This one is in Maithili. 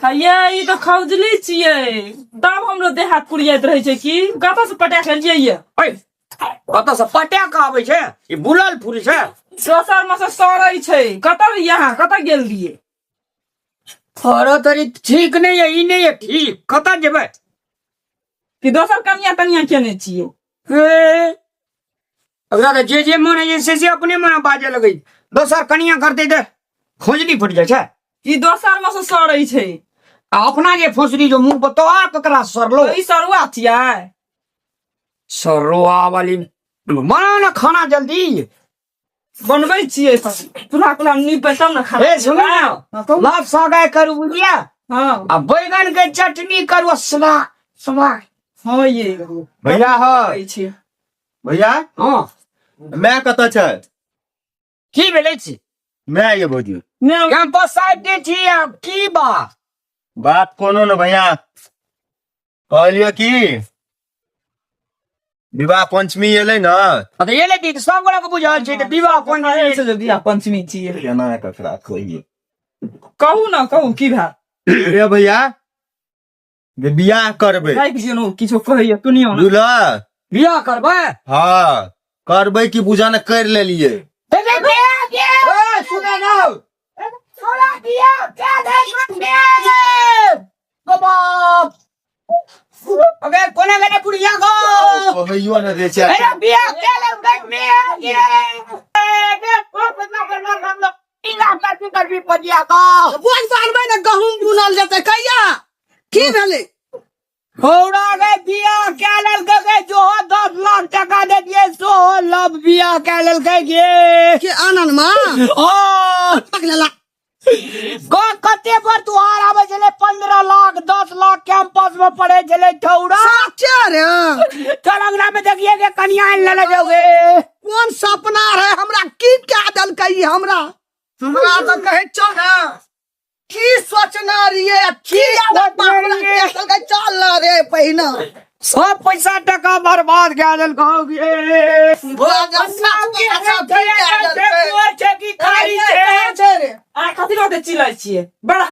ये ई तऽ खौजली छियै तब हमरो देह हाथ कुरियाइत रहै छै की कतऽ से पटा के एलियै ये ऐ कतऽ से पटा के आबै छै ई बुलल फूल छै दोसर मे से सड़ै छै कतऽ रहियै अहाँ कतऽ गेल रहियै अरे तरी ठीक नहीं है ई नहीं है ठीक कतऽ जेबै कि दोसर कनिया तनिया केने छियै ए एकरा तऽ जे जे मन है से से अपने मन बाजे लगै दोसर कनिया करतै तऽ खोजली फुटि जाइ छै ई दोसर मे से सड़ै छै आ अपना जे फोसरी जो मुंह पर तोहर ककरा सरलो ई सरुआ छियै सरुआ वाली बनाओ ना खाना जल्दी बनबै छियै चूल्हा कुल्हा नीपबै तब ने खाना ए सुनो ना हाँ, कहू। लाभ सगाई करू बुझलिया हाँ आ बैगन के चटनी करू सला सला हाँ ये भैया हो कहै छियै भैया हाँ मैं कतऽ छै की भेलै छी मैं ये भौजी नहि कैंपस साइड दे छी आ की बात बात कोनो ने भैया कहलियो की विवाह पंचमी एलै ने हाँ, तऽ एलै की सब गोरा के बुझल छै तऽ विवाह कोन कहै छै जे बियाह पंचमी छियै केना ककरा कहिए कहू ने कहू की भेल रे भैया जे बियाह करबै राखि दियौ ने किछो कहैया सुनियौ ने बुझल बियाह करबै हँ करबै की बुझा ने कर लेलियै ए, सुने ना सोला बियाह क्या दे बाप अबे कोने गने बुढ़िया गो कहैयो ने रे छै अरे बियाह के ले में ये बे को बदला करना हम लोग इंगा का कर भी पदिया का बोझ बान्हबै ने गहूम बुनल जेतै कहिया की भेलै हौरा गे बियाह के लेलकै गे जो 10 लाख टका दे दिए सो लब बियाह के लेलकै गे के आनंद माँ ओ लेला कते पर तुहार आबै छलै 15 लाख 10 लाख कैंपस में पढ़े छलै ठौरा साचे रे चल अंगना में देखिए के कनिया आनि लेने जाओगे कोन सपना रहे हमरा की कए देलकै ई हमरा हमरा तऽ कहै छौ ने की सोचना रहियै आ की सोचने रहियै? देलकै चल ना रे पहिना सब पैसा टका बर्बाद कए देलकौ गे छै रे आ कथी लऽ चिल्लै छियै बड़ा